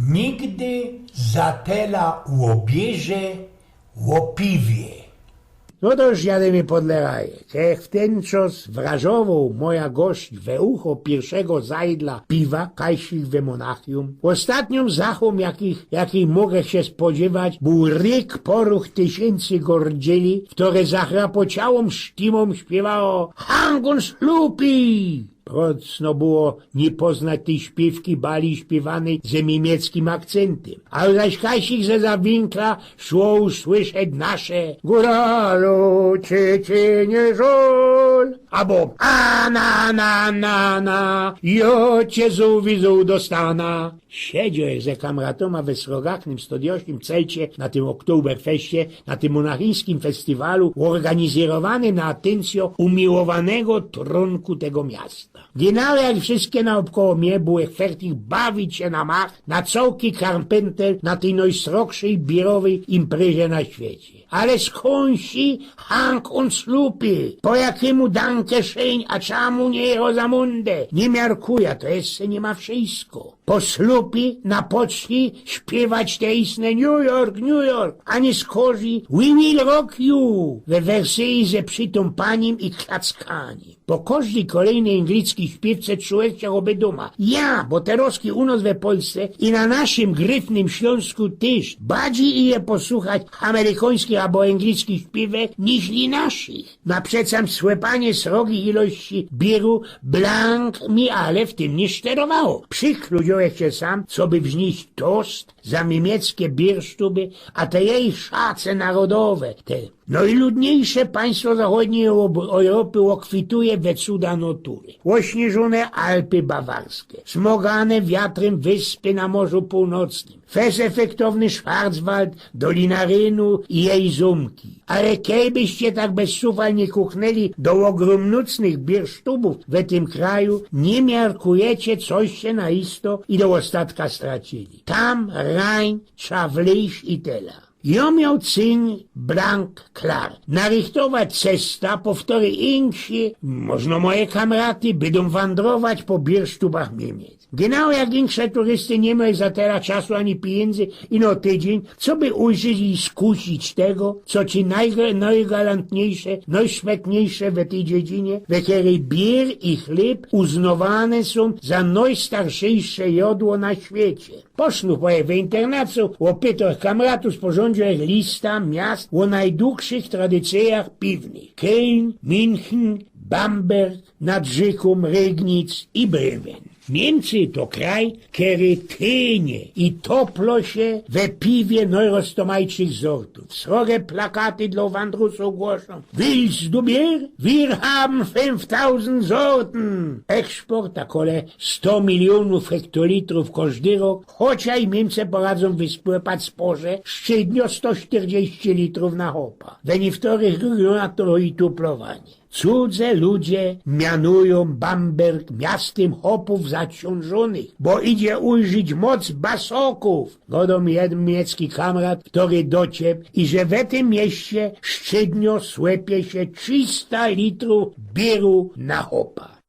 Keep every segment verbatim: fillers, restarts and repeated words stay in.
Nigdy za tela ôbieże ô piwie. No to już jademy pod Leraje. Jak w tyn czas wrażowoł moja gość we ucho piyrszego zajdla piwa, kajsich we Monachium. Ôstatniōm zachōm, jakich, jakich mogę sie spodziewać, bōł ryk poruch tysiyncy gordzili, w tore zachrapociałōm sztimōm śpiywało „Hank und Slupi”. Procno było niy poznać tyj śpiywki, bali śpiywanej ze miymieckim akcyntym. A zaś kajsich ze za winkla szło usłyszeć nasze „Góralu, czy ci nie żol?” Abo „A na, na, na, na, jo cie zuwizōł do Stana”. Siedziołech ze kamratōma we srogachnym stodiośnym celcie na tym Oktoberfeście, na tym monachińskim festiwalu, ôrganizyrowanym na atyncjo umiłowanego trōnku tego miasta. Genau jak wszyjske naôbkoło mie, bōłech fertich bawić sie na mach na cołki karpyntel na tyj nojsrogszyj birowyj imprezie na świecie. Ale skōndzi „Hank und Slupi”? Po jakimu „Danke schön”, a czamu niy „Rosamunde”? Niy miarkuja, to jeszcze niy ma wszyjsko. Po „Slupi” na poczi śpiywać te istne „New York, New York”, a niy skorzij „We will rock you” we wersyji ze przitōmpanim i klackanim. Po kożdyj kolejnyj inglickiej śpiywce czułech sie choby dōma. Ja, bo te roki u nos we Polsce i na naszym gryfnym Ślōnsku tyż badzi ije posłuchać amerykańskich abo inglickiej śpiywek niźli naszych. Na przecam słepanie srogich ilości bieru blank mi ale w tym niy szterowało. Przikludziołech sie sam, coby wzniś tost za miymieckie biersztuby, a te jej szace narodowe, te nojludniejsze państwo zachodnij Euro-, Europy ôkwituje we cuda natury. Ôśnieżōne Alpy bawarskie, smogane wiatrym wyspy na Morzu Północnym, fest efektowny Schwarzwald, Dolina Rynu i jej zōmki. Ale kejbyście tak bez sufal niy kuchnyli do ôgrōmnōcnych biersztubōw we tym kraju, niy miarkujecie, coście na isto i do ôstatka stracili. Tam rań trza wlyś i tela. Jo mioł cyń blank klar. Narychtować cesta, po ftorej inksi, możno moje kamraty, bydōm wandrować po biersztubach Miymiec. Genau jak insze turysty, niy miołech za tela czasu ani pijyndzy ino tydziyń, coby ujrzeć i skusić tego, co ci nojga-, nojgalantniejsze, nojszpetniejsze we tyj dziedzinie, we kerej bier i chlyb uznowane sōm za nojstarzyjsze jodło na świecie. Posznupojech we internacu, ôpytołech kamratōw, sporządziołech lista miast ô nojdugszych tradycyjach piwnych: Köln, München, Bamberg, nad rzykōm Regnitz i Bremen. Niymcy to kraj, kery tynie i toplo sie we piwie nojroztomajtszych zortōw. Srogie plakaty dlō wandrusōw głoszōm: „Willst du Bier? Wir haben fünftausend Sorten!” Eksport to kole sto milionōw hektolitrōw kożdy rok, chociej Niymce poradzōm wyskłepać sporze, szczytnio sto sztyrdzieści litrōw na chopa. We niyftorych regiōnach to i tuplowanie. Cudze ludzie mianujōm Bamberg miastym chopōw zaciōnżōnych, bo idzie ujrzeć moc basokōw. Godo mi jedyn miymiecki kamrat, ftory dociep, iże we tym mieście szczytnio słepie sie trzista litrōw bieru na chopa.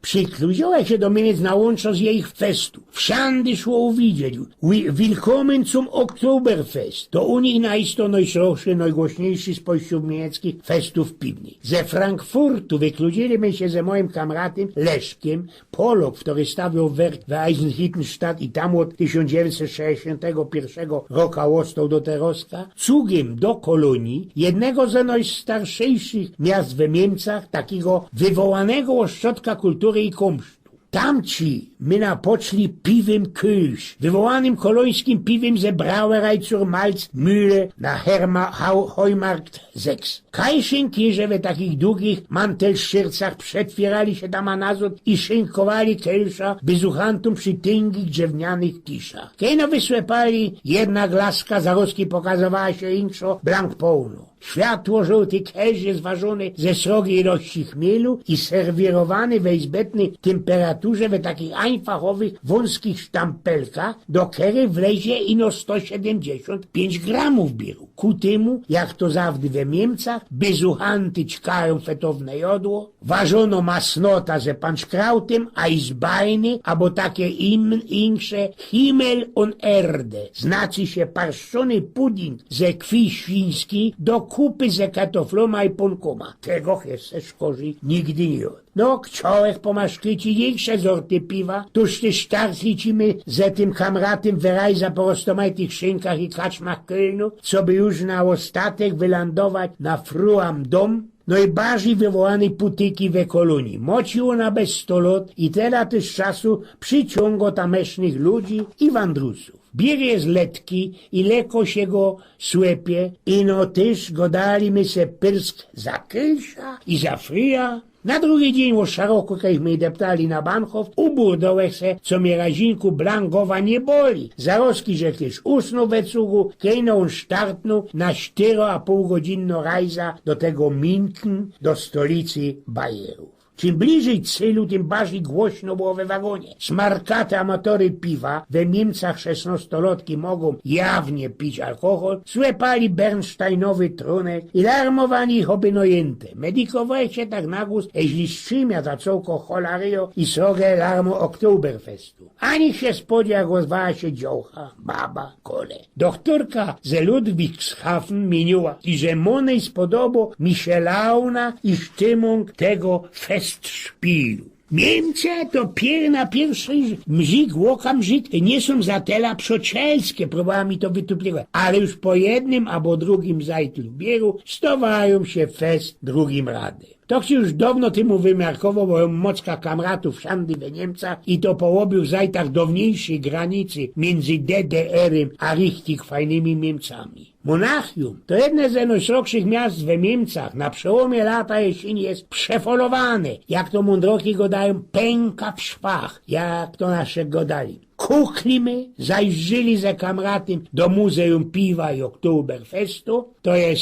Przikludziołech sie do Miymiec na łōnczo z jejich festōw. Wszandy szło uwidzieć: „Wi-, willkommen zum Oktoberfest”. To u nich na isto nojsroższy, nojgłosniejszy spośrōd miymiecczich festōw piwnych. Ze Frankfurtu wykludzili my sie ze mojim kamratym Leszkiym, Polok, ftory stawioł werk we Eisenhüttenstadt i tam ôd tysiōnc dziewiyńćset sześćdziesiōntego piyrszego roka ôstoł do teroska, cugym do Kolōnije, jednego ze nojstarzyjszych miast we Niymcach, takigo wywołanego ôszczodka kultury i kōmsztu. Tamci my napoczli piwym Kölsch, wywołanym kolōńskim piwym ze Brauerei zur Malzmühle na Herma-, Hau-, Heumarkt seks. Kajszynki, że we takich dugich mantelszyrcach przetwierali sie tam a nazod i szynkowali Kölsza bezuchantōm przi tynkich drzewnianych tiszach. Kej no wysłepali jedna glaska, zarozki pokazowała sie inkszo, blank połno. Światło-żōłty kelsz je warzōny ze srogij ilości chmielu i serwirowany we izbetnyj tymperaturze we takich ajnfachowych, wōnskich sztampelkach, do kerych wlezie ino sto siedymdziesiōnt piyńć gramōw bieru. Ku tymu, jak to zawdy we Niymcach, byzuhanty ćkajōm fetowne jodło, warzōno masnota ze panczkrautym, a izbajny, abo take im, insze, Himmel un Erde, znaczy sie parszczōny pudding ze krwi świńskij, do kupy ze kartoflōma i pōnkōma. Tego ech se szkorzij nigdy niy jŏd. No, chciołech pomaszkić i insze zorty piwa, tōż tyż starciymy ze tym kamratym wyrajza po roztōmajtych szynkach i kaczmach Kōlnu, coby już na ôstatek wylandować na Fruam Dōm, nojbardzij wywołanyj putyki we kolōnii. Moci ôna bez sto lŏt i tela tyż czasu prziciōngŏ tamysznych ludzi i wandrusōw. Bier je letki i leko sie go słepie, ino tyż godali my se pyrsk za kelsza i za frija. Na drugi dziyń ô szaroko, kej my deptali na bankow, uburdołech se, co mie razinku blangowa niy boli. Zarozki żech tyż usnōł we cugu, kej no ôn sztartnōł na sztyro a pōł godzinno rajza do tego München, do stolicy Bajerōw. Czym bliżyj cylu, tym bardzij głośno było we wagōnie. Smarkate amatory piwa, we Niymcach szesnŏstolotki mogōm jawnie pić alkohol, słepali bernsteinowy trōnek i larmowali ich ôby nojynte. Medikowałech sie tak na głos, eźli strzimia za cołko holaryjo i srogie larmo Oktoberfestu. A niych sie spodziewa, jak ôzwała sie dziołcha, baba, kole. Dochtōrka ze Ludwigshafen miyniła, iże mōnyj spodobo mi sie launa i sztymōng tego festspielu. Niymce to pier-, na piyrszy mrzik, ôkamrzik niy sōm za tela przocelskie, prōbowała mi to wytuplikować, ale już po jednym abo drugim zajtlu bieru stŏwajōm sie fest drugim rady. To sie już downo tymu wymiarkowoł, bo jŏ mōm mocka kamratōw szandy we Niymcach i to po ôbiu zajtach downiejszyj granicy miyndzy D D R-ym a richtig fajnymi Niymcami. Monachium to jedne ze nojsrogszych miast we Niymcach. Na przełōmie lata i jesiyni je przefolowane, jak to mōndroki godajōm, pynka w szwach, jak to nasze godali. Kukli my, zajrzyli ze kamratym do Muzeum Piwa i Oktoberfestu, to je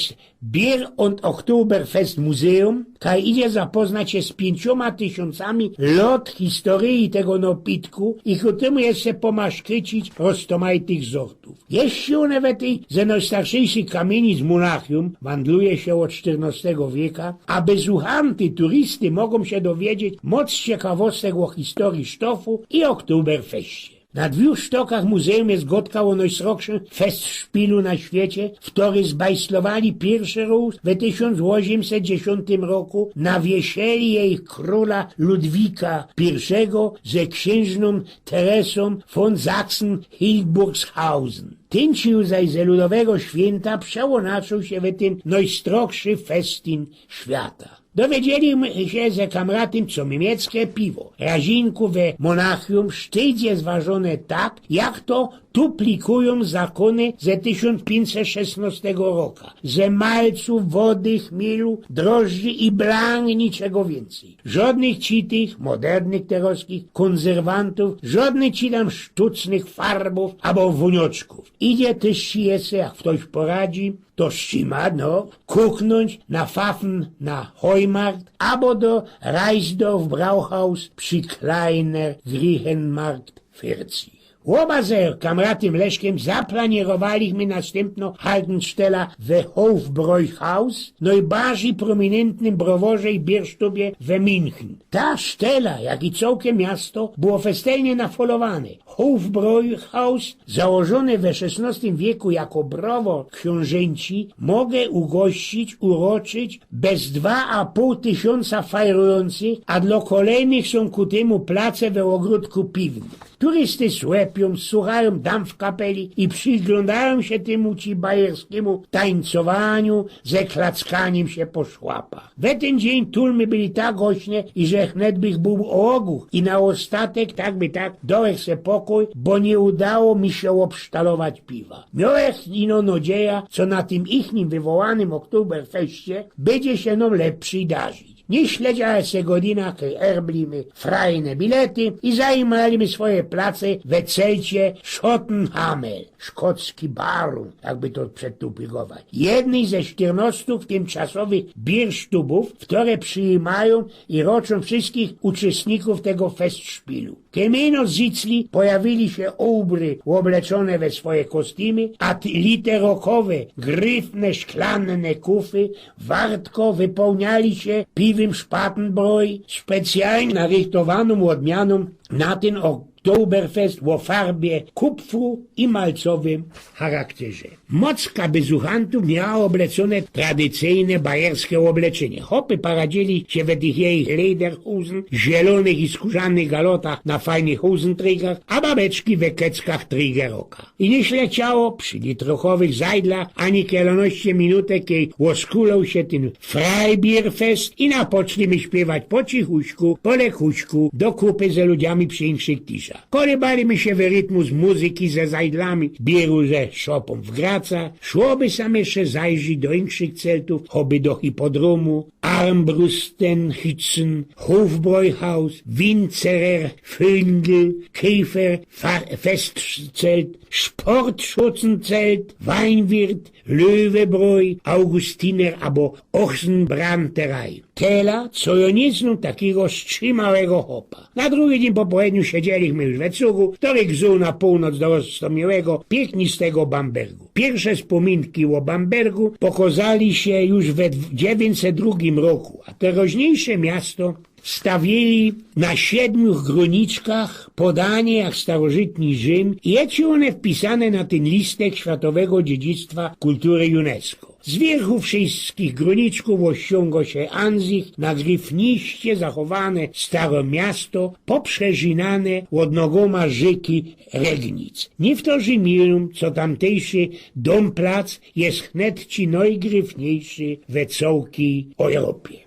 Beer und Oktoberfest Museum, kaj idzie zapoznać sie z piyńciōma tysiōncami lŏt historyje tego nopitku i ku tymu jeszcze pomaszkycić roztōmajtych zortōw. Jeszcze ône we tyj ze nojstarszyjszych kamienic Monachium, wandluje sie ôd sztyrnŏstego wieka, a bez uchanty turysty mogōm sie dowiedzieć moc ciekawostek ô historyje sztofu i Oktoberfeście. Na dwōch sztokach muzeum je godka ô nojsrogszym festspielu na świecie, w kerzym zbajslowali piyrszy rŏz we tysiōnc ôziymset dziesiōntym roku na wieseli jejich krōla Ludwika piyrszego ze ksiynżnōm Teresōm von Sachsen-Hildburghausen. Tyn ci już zaś ze ludowego świynta przełōnacziōł sie we tym nojstrogszy festin świata. Dowiedzieli my sie ze kamratym, co niymieckie piwo razinku we Monachium sztyć je zwarzōne tak, jak to tuplikujōm zakōny ze tysiōnc piyńćset szesnŏstego roka, że malcu, wody, chmielu, drożdżi i blank niczego wiyncyj. Żŏdnych ci tych modernych terŏzkich kōnserwantōw, żŏdnych ci tam sztucznych farbōw abo wōnioczkōw. Idzie tyż ci jeszcze, jak ftoś poradzi, to ściima, no, kuknōńć na Pfaffen na Heumarkt abo do Reisdorf Brauhaus przi Kleiner Griechenmarkt vierzig. Ôba ze kamratym Leszkym zaplanierowalichmy nastympno Haltestelle we Hofbräuhaus, nojbardzij prominentnym broworze i biersztubie we München. Ta sztela, jak i cołke miasto, było festelnie nafolowane. Hofbräuhaus, założōne we szesnŏstym wieku jako browar ksiōnżynci, moge ugościć, uroczyć bez dwa a pōł tysiōnca fajrujōncych, a dlŏ kolejnych sōm ku tymu place we ôgrōdku piwnym. Turysty słepiōm, suchajōm damfkapeli i prziglōndajōm sie tymu ci bajerskimu tańcowaniu ze klackaniym sie po szłapach. We tyn dziyń tulmy byli tak gośne, iże chnet bych bōł ôguch i na ôstatek, tak by tak, dołech se pokōj, bo niy udało mi sie ôbsztalować piwa. Miołech ino nadzieja, co na tym ichnym wywołanym Oktoberfeście bydzie sie nōm lepszyj darzić. Niy śledziała se godzina, kej erbli my frajne bilety i zajmali my swoje place we celcie Schottenhamel, szkocki barōn, jakby to przedtupigować. Jednyj ze sztyrnostōw tymczasowych biersztubōw, ftore przijimajōm i roczōm wszyskich uczestnikōw tego festszpilu. Kej my ino zycli, pojawiyli sie ôbry, ôbleczōne we swoje kostymy, a te literokowe, gryfne, szklanne kufy wartko wypołniali sie piwym Spatenbräu, specjalnie narychtowanōm ôdmianōm na tyn Oktoberfest ô farbie kupfru i malcowym charakterze. Mocka byzuchantōw miała ôblecōne tradycyjne bajerske ôbleczynie. Chopy paradziyli sie we tych jejich lederhosen, zielōnych i skōrzanych galotach na fajnych hosentryjach, a babeczki we keckach trigeroka. I niy śleciało przi litrokowych zajdlach ani kielōnoście minutek, kej ôskuloł sie tyn Freibierfest i napoczli my śpiewać po cichuśku, po lekuśku, do kupy ze ludziami przi inkszych tiszach. Kolebali my sie we rytmu z muzyki ze zajdlami, bieru ze szopōm w Graca, szło by sam jeszcze zajrzić do inkszych celtōw, choby do hipodromu, Armbrustenhützen, Hofbräuhaus, Winzerer, Findel, Käfer, Fa-, Festzelt, Sportschützenzelt, Weinwirt, Löwebräu, Augustiner abo Ochsenbranterei. Tela, co jo niy znōm takigo strzimałego chopa. Na drugi dziyń po połedniu siedzieli my już we cugu, ftory gzuł na pōłnoc do roztōmiłego, piyknistego Bambergu. Piyrsze spōminki ô Bambergu pokozali sie już we dziewiynćset drugim roku, a teroźniyjsze miasto stawiyli na siedmiu grōniczkach podanie jak starożytni Rzym i je ci ône wpisane na tyn listek światowego dziedzictwa kultury UNESCO. Z wiyrchu wszyskich grōniczkōw ôzciōngo sie Ansicht na gryfniście zachowane stare miasto, poprzerzynane ôd nogōma rzyki Regnic. Niyktorzy miylōm, co tamtejszy Domplac je hnetczi nojgryfniyjszy we cołkij Ôjropie.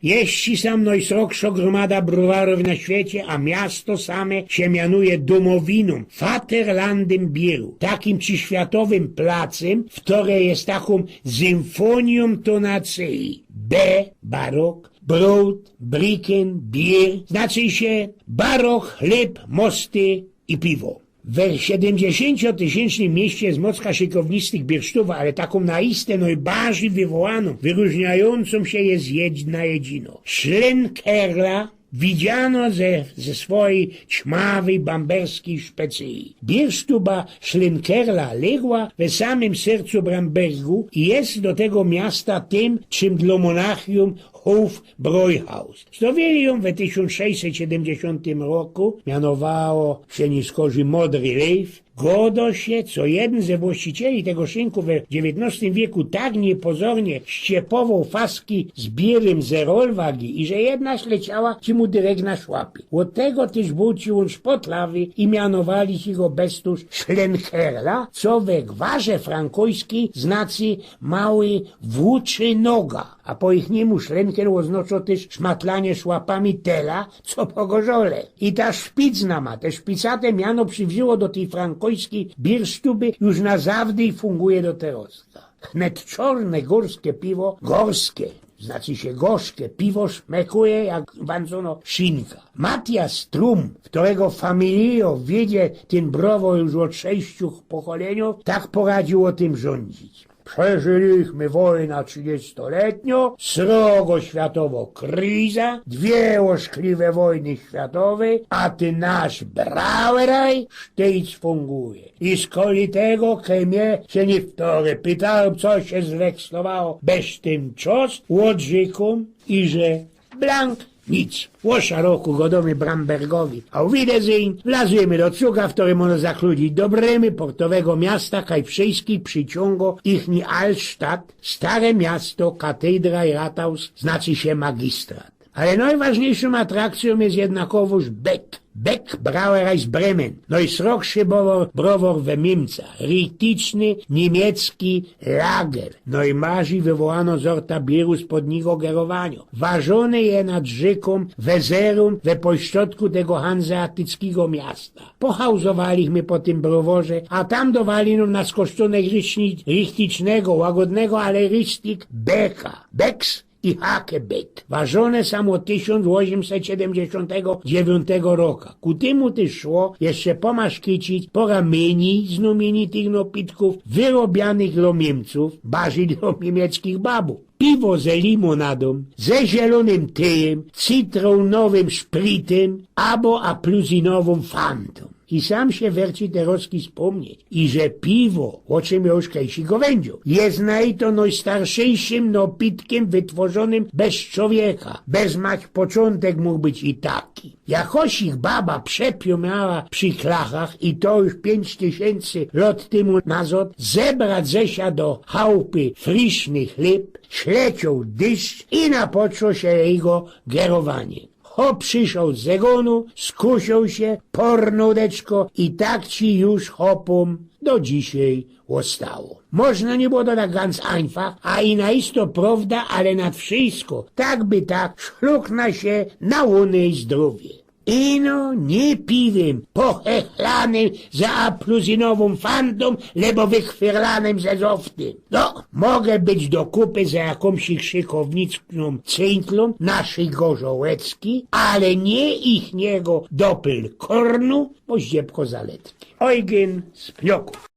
Jeździ sam nojsrogszo grōmada browarōw na świecie, a miasto same sie mianuje dōmowinōm, Vaterlandem Bieru, takim ci światowym placym, ftory je takōm symfōnijōm tonacyji. B, barok, brot, briken, bier, znaczy sie barok, chlyb, mosty i piwo. We siedymdziesiyncio tysiyncznym mieście z mocka szykownistych biersztōw, ale takōm naiste nojbardzij wywołanōm, wyrożniajōncōm sie je jedna jedino. Szlynkerla widziano ze, ze swojij ćmawyj bamberskij szpecyji. Biersztuba Szlynkerla legła we samym sercu Bambergu i je do tego miasta tym, czym dlō Monachium Hofbräuhaus. Zdobiyli jōm we tysiōnc sześćset siedymdziesiōntym roku, mianowało sie niyskorzij Modry Lew. Godo sie, co jedyn ze właścicieli tego szynku we dziewiyntnostym wieku tak niypozornie ściepowoł faski z bierym ze Rolwagi, iże jedna śleciała ci mu dyrekt na szłapie. Ôd tego tyż bōł ci ôn szpotlawy i mianowali ci go bez tōż Szlynkerla, co we gwarze frankojskij znaczy mały włōczy noga. A po ichnymu szlynker ôznŏczŏ tyż szmatlanie szłapami tela, co pogorzole. I ta szpic nama, te szpicate miano przywziyło do tyj frankojskij biersztuby, już na zawdyj funguje do teroska. Wnet czŏrne gōrskie piwo, gōrskie, znaczy sie gorzkie piwo, szmekuje jak wāndzōno szynka. Matias Trum, ftorego familijŏ wiedzie tyn browar już ôd sześciu pokolyniyw, tak poradził ô tym rządzić. Przeżylichmy wojna trzidziestoletniŏ, srogo światowŏ kriza, dwie ôszkliwe wojny światowe, a tyn nasz braueraj sztejc funguje. I skoli tego, kej mie sie niyktory pytali, co sie zwekslowało bez tyn czas, ôdrzykōm, iże blank, nic. Ô szarŏku gŏdōmy Bambergowi: Auf Wiedersehen, wlazujymy do cuga, ftory mŏno zakludzić do brymy portowego miasta, kaj wszyskich prziciōngŏ ichni Altstadt, stare miasto, katedra i rathaus, znaczy sie magistrat. Ale nojważniyjszōm atrakcyjōm je jednakowōż Beck. Beck Brauerei z Bremen, nojsrogszy browar, browar we Niymcach, richticzny niymiecki lager, nojbardzij wywołanŏ zorta bieru spod niego gerowaniŏ. Warzōny je nad rzykōm Weserōm we pośrodku tego hanzeatyckigo miasta. Pochauzowalichmy po tym browarze, a tam dŏwali nōm na skosztōnek richtig, richticznego, łagodnego, ale richtig Becka. Becks i Hakebyt. Ważōne sōm ôd tysiōnc ôziymset siedymdziesiōntego dziewiōntego roka. Ku tymu tyż szło jeszcze pomaszkiczyć pora mnij znōmiynitych nopitków wyrobianych dlō Niymcōw, barzij dlō niymiecczich babōw. Piwo ze limonadōm, ze zielōnym tyjym, cytrōnowym szprytym abo apluzynowōm fantōm. I sam sie werci terozki spōmnieć, iże piwo, ô czym jo już kejsi gŏwędzioł, je znajto nojstarszejszym nopitkiym wytworzonym bez czowieka. Bezmach poczōntek mōg być i taki. Jakosich baba przepiōmiała przi klachach, i to już piyńć tysiyncy lot tymu nazŏd, zebrać ze sia do chałpy friszny chlyb, ślecioł dyszcz i napoczło sie jego gerowanie. Chop przyszoł z zegōnu, skusioł sie, pornōł deczko i tak ci już chopōm do dzisiej ôstało. Możno niy było to tak ganz einfach, a i na isto prowda, ale nad wszysko, tak by tak, szlukna sie na łuny i zdrōwie. Ino niy piwym, pochechlanym za apluzynowōm fantōm, lebo wychwyrlanym ze zoftym. No, mogã być do kupy za jakōmś szykownicznōm cyntlōm na szygorzŏłecki, ale niy ichniego dopyl kornu, bo zdziebko za letki. Ojgyn z Pniokōw.